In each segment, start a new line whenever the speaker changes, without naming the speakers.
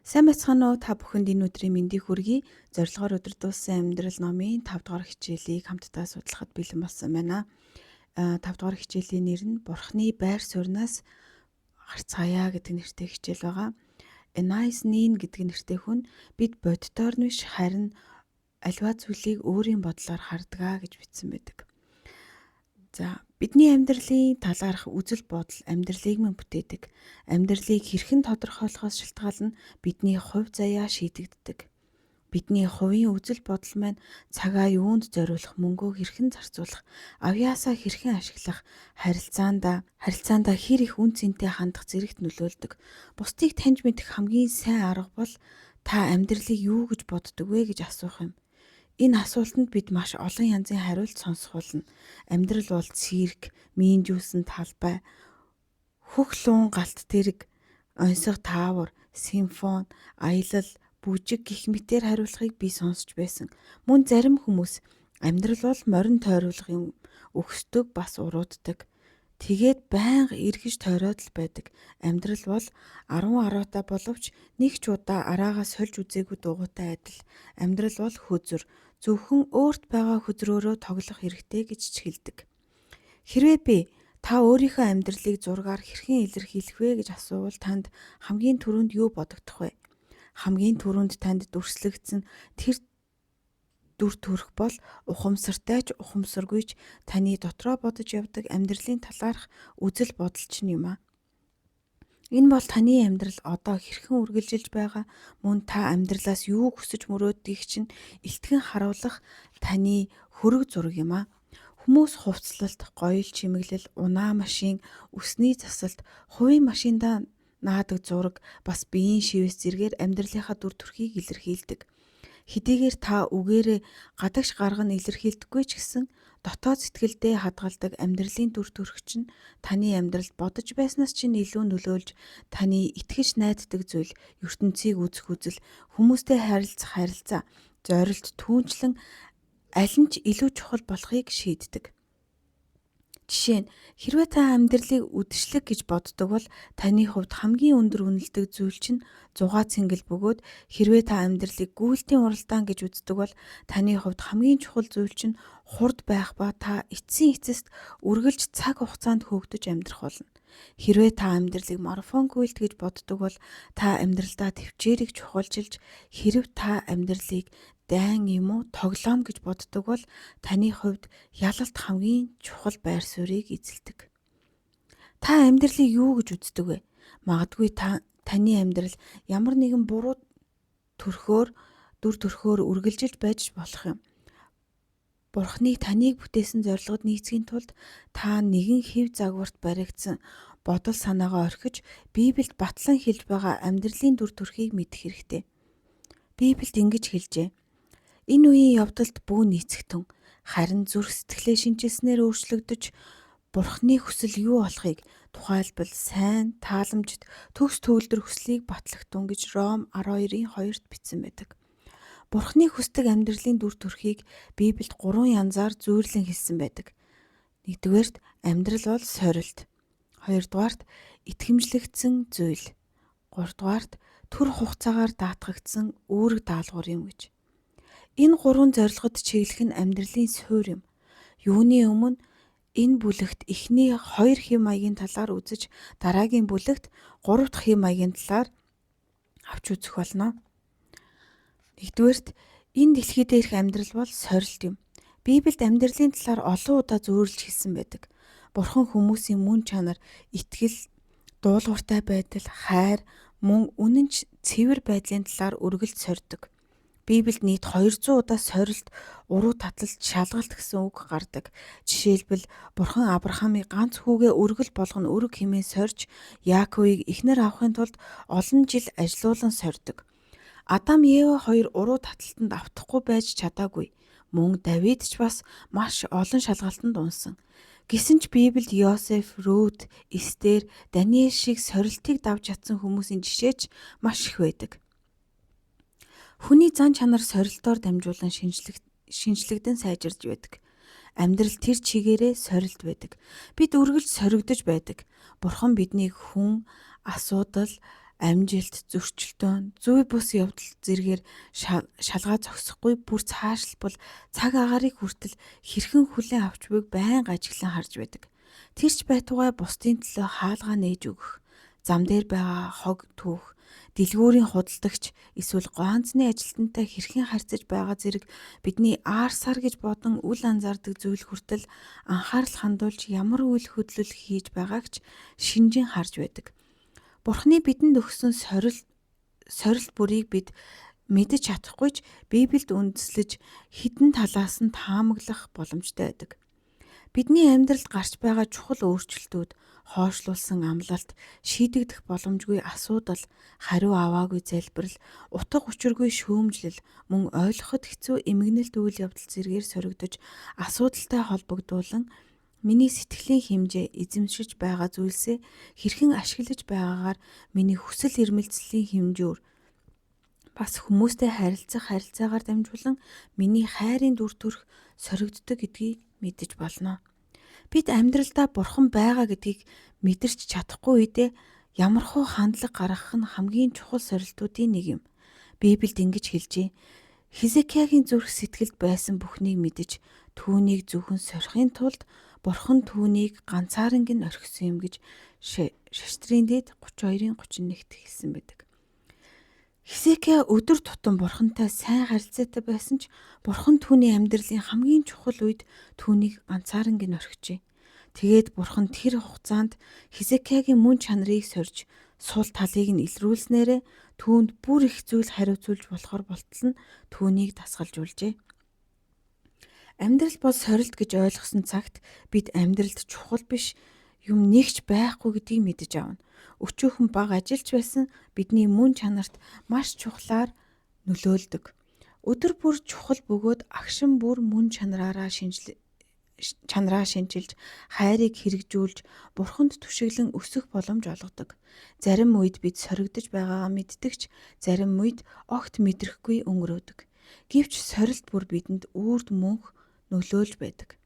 Сайн байцгаана уу, та бүхэнд энэ өдрийн мэндийг хүргэе. Зорилгоор өдөрдүүлсэн амьдрал номын 5 дугаар хичээлийг хамтдаа судлахад бэлэн болсон байна. 5 дугаар хичээлийн нэр нь Бурхны байр суурнаас гарцгаая гэдэг нэртэй хичээл байгаа. Anais Nin гэдэг нэртэй хүн бид боддоор нь биш, харин аливаа зүйлийг өөрийн бодлоор хардгаа гэж бичсэн байдаг. За, бидний амьдралын талаарх үзэл бодол амьдралыг мөн бүтээдэг. Амьдралыг хэрхэн тодорхойлохоос шалтгаална бидний хувь заяа шийдэгддэг. Бидний хувийн үзэл бодол маань цагаа юунд зориулах, мөнгөө хэрхэн зарцуулах, авьяасаа хэрхэн ашиглах, харилцаандаа хэр их үн цэнтэй хандах зэрэгт нөлөөлдөг. Бусдыг таньж мэдэх хамгийн сайн арга бол та амьдралыг юу гэж боддог вэ гэж асуух юм. Энэ асуултанд бид маш олон янзын хариулт сонсох болно. Амьдрал бол цирк, мийнжүүлсэн талбай, хөх луун галт тэрэг, оньсого таавар, симфони, аялал, бүжиг гэх мэтээр хариулахыг би сонсч байсан. Мөн зарим хүмүүс амьдрал бол морин тойруулах юм, өгсдөг, бас урууддаг. Тэгээд байнга эргэж тойроод л байдаг. Амьдрал бол 10 араатай боловч нэг ч удаа араагаа сольж үзээгүй дуугуутай адил. Амьдрал бол хөзөр. Зөвхөн өөрт байгаа хөзрөөрөө тоглох хэрэгтэй гэж ч хэлдэг. Хэрвээ би та өөрийнхөө амьдралыг зургаар хэрхэн илэрхийлэх вэ гэж асуувал танд хамгийн түрүүнд юу бодогдох вэ? Хамгийн түрүүнд танд дүрслэгдсэн тэр дүр төрх бол ухамсартай ч ухамсаргүй ч таны дотроо бодож явдаг амьдралын талаарх үзэл бодол чинь юм аа. Энэ бол таны амьдрал одоо хэрхэн үргэлжилж байгаа, мөн та амьдралаас юу хүсэж мөрөөддгийг чинь илтгэн харуулах таны хөрөг зураг юм аа. Хүмүүс хувцлалт, гоёл чимэглэл, унаа машин, үсний засалт, хувийн машиндаа наадаг зураг, бас биеийн шивээс зэргээр амьдралынхаа дүр төрхийг илэрхийлдэг. Хэдийгээр та үгээрээ гадагш гарган илэрхийлдэггүй ч гэсэн дотоод сэтгэлдээ хадгалдаг амьдралын дүр төрх чинь таны амьдралд бодож байснаас чинь илүү нөлөөлж, таны итгэж найддаг зүйл, ертөнцийг үзэх үзэл, хүмүүстэй харилцах харилцаа, зорилт, түүнчлэн аль нь ч илүү чухал болохыг шийддэг. Жишээ нь, хэрвээ та амьдралыг үдэшлэг гэж боддог бол таны хувьд хамгийн өндөр үнэлдэг зүйл чинь зугаа цэнгэл бөгөөд хэрвээ та амьдралыг гүйлтийн уралдаан гэж үздэг бол таны хувьд хамгийн чухал зүйл чинь хурд байх ба та эцсийн эцэст үргэлж цаг хугацаанд хөөгдөж амьдрах болно. Хэрвээ та амьдралыг марафон гүйлт гэж боддог бол та амьдралдаа төвчээрийг чухалчилж, хэрв та амьдралыг дайн юм уу тоглоом гэж боддог бол таны хувьд ялалт хамгийн чухал байр суурийг эзэлдэг. Та амьдралыг юу гэж үздэг вэ? Магадгүй та таны амьдрал ямар нэгэн буруу төрхөөр, дүр төрхөөр үргэлжилж байж болох юм. Бурхныг таныг бүтээсэн зорилгод нийцхийн тулд та нэгэн хэв загварт баригдсан бодол санаагаа орхиж, Библиэд батлан хэлж байгаа амьдралын дүр төрхийг мэдэх хэрэгтэй. Библиэд ингэж хэлжээ. Энэ үеийн явдалд бүү нийцэгтэн, харин зүрх сэтгэлээ шинчилснээр өөрчлөгдөж, Бурхны хүсэл юу болохыг, тухайлбал сайн, тааламжит, төгс төгөлдөр хүслийг батлагтун гэж Ром 12-ын 2-т бичсэн байдаг. Бурхны хүсдэг амьдралын дүр төрхийг Библиэд 3 янзаар зүйрлэн хэлсэн байдаг. Нэгдүгээрт, амьдрал бол сорилт. Хоёрдугаарт, итгэмжлэгдсэн зүйл. Гуравдугаарт, түр хугацаагаар даатгагдсан үүрэг даалгавар юм гэж. Энэ гурван зорилгод чиглэх нь амьдралын суурь юм. Юуны өмнө энэ бүлэгт эхний хоёр хэв маягийн талаар үзэж, дараагийн бүлэгт гурав дахь хэв маягийн талаар авч үзэх болно. Нэгдүгээрт, энэ дэлхий дээрх амьдрал бол сорилт юм. Библиэд амьдралын талаар олон удаа зүйрлэж хэлсэн байдаг. Бурхан хүмүүсийн мөн чанар, итгэл, дуулууртай байдал, хайр, мөн үнэн цэвэр байдлын талаар үргэлж сорьдог. Библиэд нийт 200 удаа сорилт, уруу таталт, шалгалт гэсэн үг гардаг. Жишээлбэл, Бурхан Авраамыг ганц хүүгээ өргөл болгоно өрг хэмээн сорьж, Яаковыг эхнэр авахын тулд олон жил ажилуулан сорьдог. Адам, Ева хоёр уруу таталтанд автахгүй байж чадаагүй. Мөн Давид ч бас маш олон шалгалтанд унсан. Гэсэн ч Библиэд Йосеф, Рут, Эстер, Даниэл шиг сорилтыг давж чадсан хүмүүсийн жишээ ч маш их байдаг. Хүний зан чанар сорилтоор дамжуулан шинжлэгдэн сайжирж байдаг. Амьдрал тэр чигээрээ сорилт байдаг. Бид үргэлж соригдож байдаг. Бурхан биднийг хүн, асуудал, Амжилт, зөрчилдөөн, зүй бус явдал зэргээр шалгаа зогсохгүй бүр цаашлбал цаг агаарыг хүртэл хэрхэн хүлээн авч буйг байнга ажиглан харж байдаг. Тэр ч байтугай бусдын төлөө хаалгаа нээж өгөх, зам дээр байгаа хог түүх, дэлгүүрийн худалдагч эсвэл гаанцны ажилтнтай хэрхэн харьцаж байгаа зэрэг бидний аар сар гэж бодон үл анзаардаг зүйл хүртэл анхаарал хандуулж ямар үйл хөдлөл хийж байгааг ч шинжин харж байдаг. Бурхны бидэнд өгсөн сорилт бүрийг бид мэдэж чадахгүй ч Библиэд үндэслэж хідэн талаас нь таамаглах боломжтой байдаг. Бидний амьдралд гарч байгаа чухал өөрчлөлтүүд, хойшлуулсан амлалт, шийдэгдэх боломжгүй асуудал, хариу аваагүй залбирал, утга учиргүй шүүмжлэл, мөн ойлгоход хэцүү эмгэнэлт үйл явдал зэргээр соригдож асуудалтай холбогдуулан миний сэтгэлийн хэмжээ эзэмшиж байгаа зүйлсээ хэрхэн ашиглаж байгаагаар миний хүсэл эрмэлзлийн хэмжүүр бас хүмүүстэй харилцах харилцаагаар дамжуулан миний хайрын дүр төрх соригддог гэдгийг мэдэж болно. Бид амьдралдаа бурхан байгаа гэдгийг мэдэрч чадахгүй үедээ ямархуу хандлага гаргах нь хамгийн чухал сорилтуудын нэг юм. Библиэд ингэж хэлжээ. Хизекиягийн зүрх сэтгэлд байсан бүхнийг мэдэж түүнийг зөвхөн сорихын тулд бурхан түүнийг ганцаарнг нь орхисон юм гэж Шаштрын дэд 32-ын 31-т хэлсэн байдаг. Хизекия өдөр тутам бурхантай сайн харилцаатай байсан ч бурхан түүний амьдралын хамгийн чухал үед түүнийг ганцаарнг нь орхижээ. Тэгээд бурхан тэр хугацаанд Хизекиягийн мөн чанарыг сорж сул талыг нь илрүүлснээрээ түүнд бүр их зүйл хариуцуулж болохоор болтол нь түүнийг дасгалжуулжээ. Амьдрал бол сорилт гэж ойлгосон цагт бид амьдралд чухал биш юм нэгч байхгүй гэдгийг мэдэж авна. Өчүүхэн бага ажилч байсан бидний мөн чанарт маш чухлаар нөлөөлдөг. Өдөр бүр чухал бөгөөд агшин бүр мөн чанараараа чанараа шинчилж, хайрыг хэрэгжүүлж, бурханд түшиглэн өсөх боломж олгодог. Зарим үед бид соригдож байгаагаа мэддэг ч зарим үед огт мэдрэхгүй өнгөрөөдөг. Гэвч сорилт бүр бидэнд үрд мөнх нөлөөлж байдаг.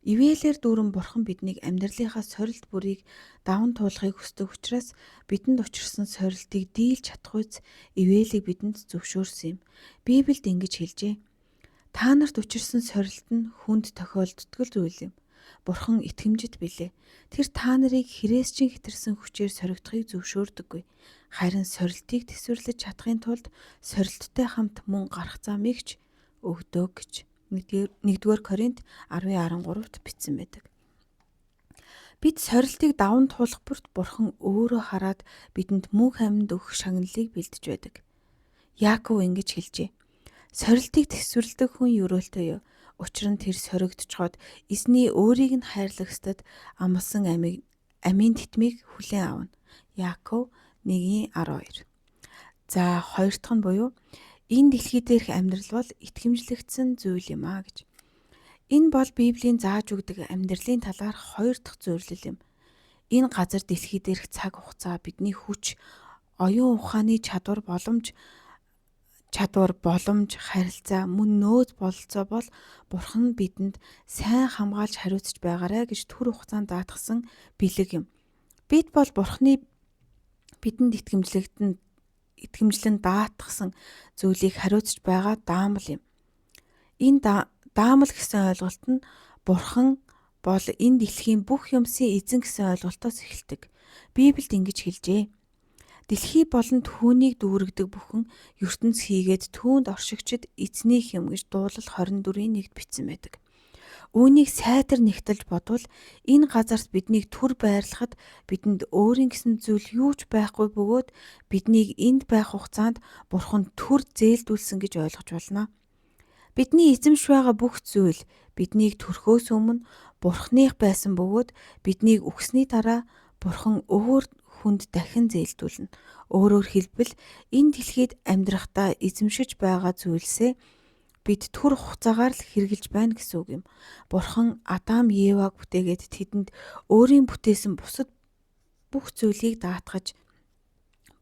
Ивээлээр дүүрэн бурхан биднийг амьдралынхаа сорилт бүрийг даван туулахыг хүсдэг учраас бидэнд учирсан сорилтыг дийлж чадахуйц ивээлийг бидэнд зөвшөөрсөн юм. Библиэд ингэж хэлжээ. Та нарт учирсан сорилт нь хүнд тохиолддог зүйл юм. Бурхан итгэмжит билээ. Тэр та нарыг хрээсчин хэтэрсэн хүчээр соригдохыг зөвшөөрдөггүй. Харин сорилтыг тэсвэрлэж чадахын тулд сорилттой хамт мөн гарах замыг ч өгдөг гэж 1-р Коринт 10:13-т бичсэн байдаг. Бид сорилтыг даван туулах бүрт Бурхан өөрөө хараад бидэнд мөнх амьд өгөх шагналыг бэлдэж байдаг. Яаков ингэж хэлжээ. Сорилтыг тэсвэрлэдэг хүн ерөөлтэй юу? Учир нь тэр соригдчиход эзний өөрийг нь хайрлагстад амлсан амийг амийн тэтмийг хүлээн авна. Яаков 1:12. За хоёр дахь нь буюу энэ дэлхий дээрх амьдрал бол итгэмжлэгдсэн зүйл юм а гэж. Энэ бол Библийн зааж өгдөг амьдралын талаарх хоёр дахь зөвлөл юм. Энэ газар дэлхий дээрх цаг хугацаа бидний хүч, оюун ухааны чадвар боломж, харилцаа, мөн нөөц бололцоо бол Бурхан бидэнд сайн хамгаалж хариуцж байгаарай гэж түр хугацаанд даатгсан бэлэг юм. Бид бол Бурханы бидэнд итгэмжлэн даатгсан зүйлийг хариуцж байгаа даамал юм. Энэ даамал гэсэн ойлголт нь Бурхан бол энэ дэлхийн бүх юмсын эзэн гэсэн ойлголтоос эхэлдэг. Библиэд ингэж хэлжээ. Дэлхий болон түүнийг дүүргэдэг бүхэн ертөнц хийгээд түүнд оршигчид эзнийх юм гэж дуулал 24-ийн 1-д бичсэн байдаг. Үүнийг сайтар нэгтэлж бодвол энэ газарт биднийг түр байрлахад бидэнд өөрийн гэсэн зүйл юу ч байхгүй бөгөөд биднийг энд байх хугацаанд Бурхан түр зээлдүүлсэн гэж ойлгож байна. Бидний эзэмш байгаа бүх зүйл биднийг төрхөөс өмнө Бурханых байсан бөгөөд биднийг үхсний дараа Бурхан өөр хүнд дахин зээлдүүлнэ. Өөрөөр хэлбэл энэ дэлхийд амьдрахдаа эзэмшиж байгаа зүйлсээ бид түр хугацаагаар л хэрэгжилж байна гэсэн үг юм. Бурхан Адам, Еваг бүтээгээд тэдэнд өөрийн бүтээсэн бусад бүх зүйлийг даатгаж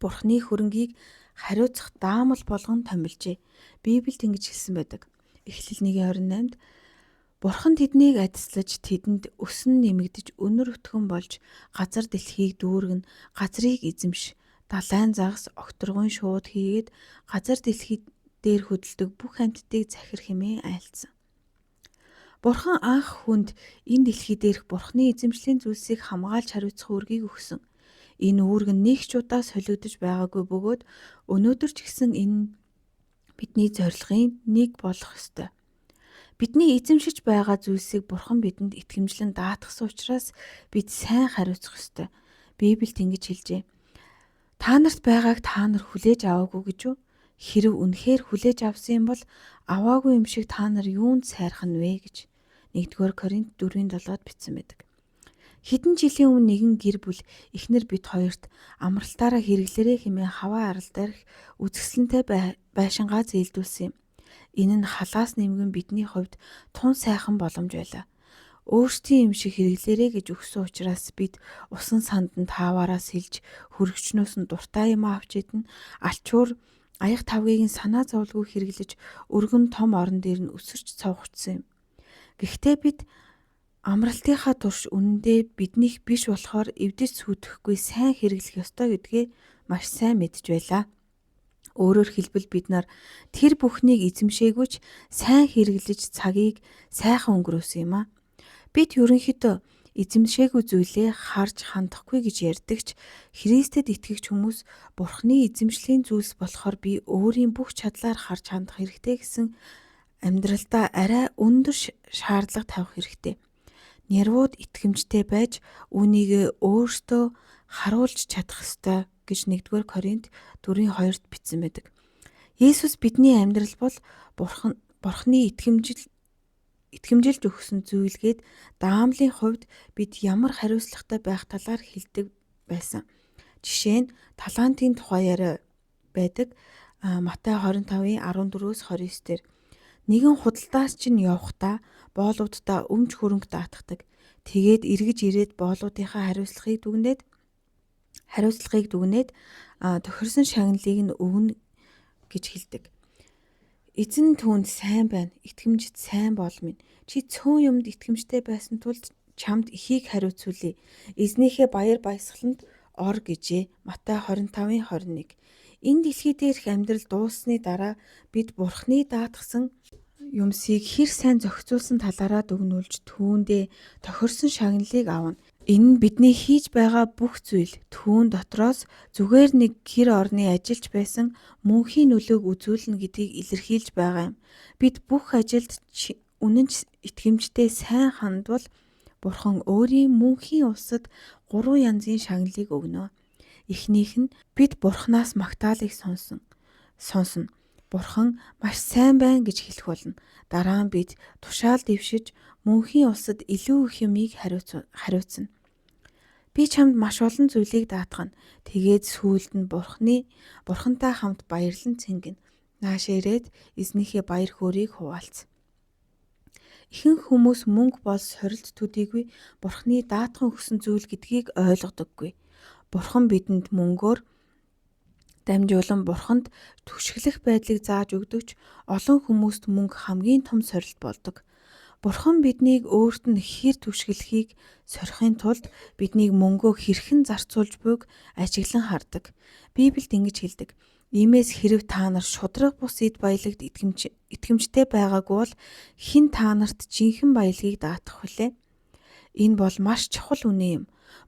Бурханы хөрөнгийг хариуцах даамал болгон томилжээ. Библиэд ингэж хэлсэн байдаг. Эхлэл 1:28-д Бурхан тэднийг адислаж тэдэнд өсөн нэмэгдэж өнөр өтгөн болж газар дэлхийг дүүргэн газрыг эзэмш Далайн загас, огторгуйн шууд хийгээд газар дэлхий дээр хөдөлдөг бүх амьтдыг захир хэмээн айлдсан. Бурхан анх хүнд энэ дэлхий дээрх Бурханы эзэмшлийн зүйлсийг хамгаалж хариуцах үүргийг өгсөн. Энэ үүрэг нь нэг ч удаа солигдож байгаагүй бөгөөд өнөөдөр ч гэсэн энэ бидний зорилгын нэг болох ёстой. Бидний эзэмшиж байгаа зүйлсийг Бурхан бидэнд итгэмжлэн даатгасан учраас бид сайн хариуцах ёстой. Библиэд ингэж хэлжээ. Та нарт байгааг та нар хүлээж аваагүй гэж юу? Хэрв үнэхээр хүлээж авсан юм бол аваагүй юм шиг та нар юунд сайрхан вэ гэж 1-р Коринт 4:7-д бичсэн байдаг. Хэдэн жилийн өмнө нэгэн гэр бүл эхнэр бид хоёрт амралтаараа хэрэглээрэй хэмээн хаваа арал дээрх үзэсгэлэнтэй байшингаа зээлдүүлсэн юм. Энэ нь халаас нэмгэн бидний хувьд тун сайхан боломж байлаа. Өөрсдийн юм шиг хэрэглээрэй гэж өгсөн учраас бид усан санданд тааваараа сэлж хөргөчнөөс нь дуртай юм авч идэн алчуур аяг тавгийг нь санаа зовлгүй хэрэглэж өргөн том орон дээр нь өсөрч цовхчихсан юм. Гэхдээ бид амралтынхаа турш үнэндээ биднийх биш болохоор эвдэж сүйтгэхгүй сайн хэрэглэх ёстой гэдгээ маш сайн мэдж байлаа. Өөрөөр хэлбэл бид нар тэр бүхнийг эзэмшээгүй ч сайн хэрэглэж цагийг сайхан өнгөрөөсөн юм а. Бид ерөнхийдөө эзэмшээгүй зүйлээ харж хандахгүй гэж ярьдаг ч Христэд итгэгч хүмүүс Бурхны эзэмшлийн зүйлс болохоор би өөрийн бүх чадлаар харж хандах хэрэгтэй гэсэн амьдралдаа арай өндөр шаардлага тавих хэрэгтэй. Нервууд итгэмжтэй байж үүнийг өөртөө харуулж чадах ёстой гэж 1-р Коринт 4:2-д бичсэн байдаг. Есүс бидний амьдрал бол Бурхны итгэмжилж өгсөн зүйлгээд даамлын хувьд бид ямар хариуцлагатай байх талаар хэлдэг байсан. Жишээ нь талантын тухай яриа байдаг. Матай 25-ын 14-өөс 29 дээр нэгэн худалдаас чинь явхдаа боолууддаа өмч хөрөнгө даатгадаг. Тэгээд эргэж ирээд боолуудынхаа хариуцлагыг дүгнээд тохирсон шагналыг нь өгнө гэж хэлдэг. Эзэн түүнд сайн байна, итгэмжит сайн бол минь. Чи цөөн юмд итгэмжтэй байсан тулд чамд ихийг хариуцуулъя. Эзнийхээ баяр баясгаланд ор гэжээ. Матай 25-ын 21. Энэ дэлхий дээрх амьдрал дууссаны дараа бид Бурхны даатгасан юмсыг хэр сайн зохицуулсан талаараа дүгнүүлж түүндээ тохирсон шагналыг авна. Энэ нь бидний хийж байгаа бүх зүйл түүн дотроос зүгээр нэг гэр орны ажилч байсан мөнхийн нөлөөг үзүүлнэ гэдгийг илэрхийлж байгаа юм. Бид бүх ажилд үнэн ч итгэмжтэй сайн хандвал Бурхан өөрийн мөнхийн улсад 3 янзын шагналыг өгнө. Эхнийх нь бид Бурханаас магтаалыг сонсно. Бурхан маш сайн байна гэж хэлэх болно. Дараа нь бид тушаал дэвшиж мөнхийн улсад илүү их юмыг хариуцна. Би чамд маш олон зүйлийг даатгана. Тэгээд сүүлд нь Бурхантай хамт баярлан цэнгэнэ. Нааш ирээд эзнийхээ баяр хөөргийг хуваалц. Ихэнх хүмүүс мөнгө бол сорилт төдийгүй Бурханы даатхан өгсөн зүйл гэдгийг ойлгодоггүй. Бурхан бидэнд мөнгөөр дамжуулан Бурханд түгшгэлэх байдлыг зааж өгдөг ч олон хүмүүст мөнгө хамгийн том сорилт болдог. Бурхан биднийг өөрт нь хэр түгшгэлэхийг сорихын тулд биднийг мөнгөө хэрхэн зарцуулж буйг ажиглан хардаг. Библиэд ингэж хэлдэг. Иймээс хэрв та нар шударга бус эд баялагт итгэмжтэй байгаагүй бол хэн та нарт жинхэнэ баялагийг даатгах вүлээ? Энэ бол маш чухал үнэн юм.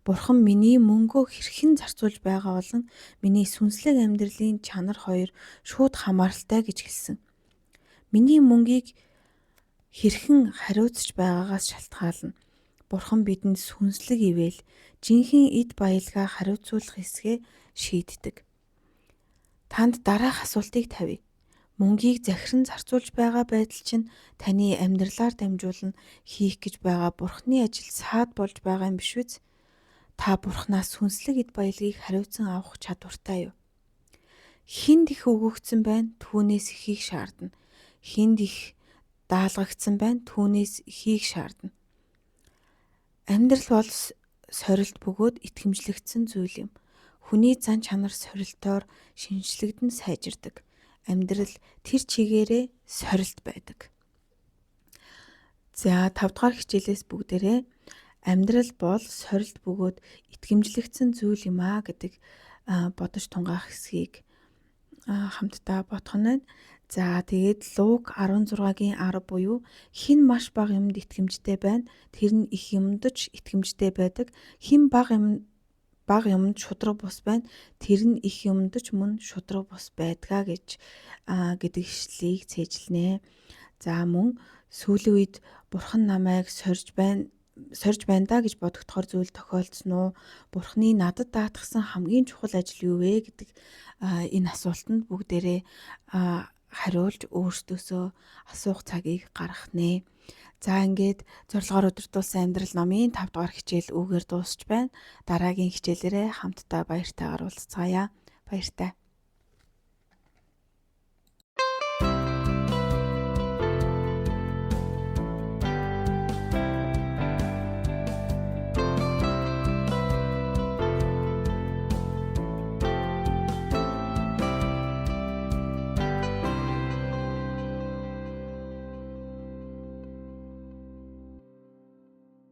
Бурхан миний мөнгөө хэрхэн зарцуулж байгаа болон миний сүнслэг амьдралын чанар хоёр шууд хамааралтай гэж хэлсэн. Миний мөнгийг хэрхэн хариуцж байгаагаас шалтгаална. Бурхан бидэнд сүнслэг ивэл жинхэнэ эд баялгаа хариуцуулах хэсгээ шийддэг. Танд дараах асуултыг тавья. Мөнгийг захиран зарцуулж байгаа байдал чинь таны амьдралаар дамжуулан хийх гэж байгаа Бурханы ажил саад болж байгаа юм биш үз? Та Бурханаас сүнслэг эд баялагийг хариуцан авах чадвартай юу? Хүнд их өгөгдсөн байна, түүнээс ихийг шаардна. Хүнд их даалгагдсан байна, түүнээс ихийг шаардна. Амьдрал бол сорилт бөгөөд итгэмжлэгдсэн зүйл юм. Хүний зан чанар сорилтоор шинжлэгдэн сайжирдаг. Амьдрал тэр чигээрээ сорилт байдаг. За 5 дугаар хичээлээс бүгдээрээ амьдрал бол сорилт бөгөөд итгэмжлэгдсэн зүйл юм а гэдэг бодож тунгаах хэсгийг хамтдаа бодох нь байна. За, тэгээд Лук 16-гийн 10 буюу хэн маш бага юмд итгэмжтэй байна, тэр нь их юмд ч итгэмжтэй байдаг. Хэн бага юмд шударга бус байна, тэр нь их юмд ч мөн шударга бус байдгаа гэж гэдэг ишлэлийг цээжилнэ. За, мөн сүүлийн үед Бурхан намайг сорж байна сорж байна да гэж бодогдохоор зүйл тохиолдсон уу? Бурханы надад даатгасан хамгийн чухал ажил юу вэ гэдэг энэ асуултанд бүгдээрээ хариулж өөрсдөөсөө асуух цагийг гаргах нэ. За, ингээд зорилгоор удирдуулсан амьдрал номын 5 дугаар хичээл үүгээр дуусч байна. Дараагийн хичээлээрээ хамтдаа баяртайгаар уулзцаая. Баяртай.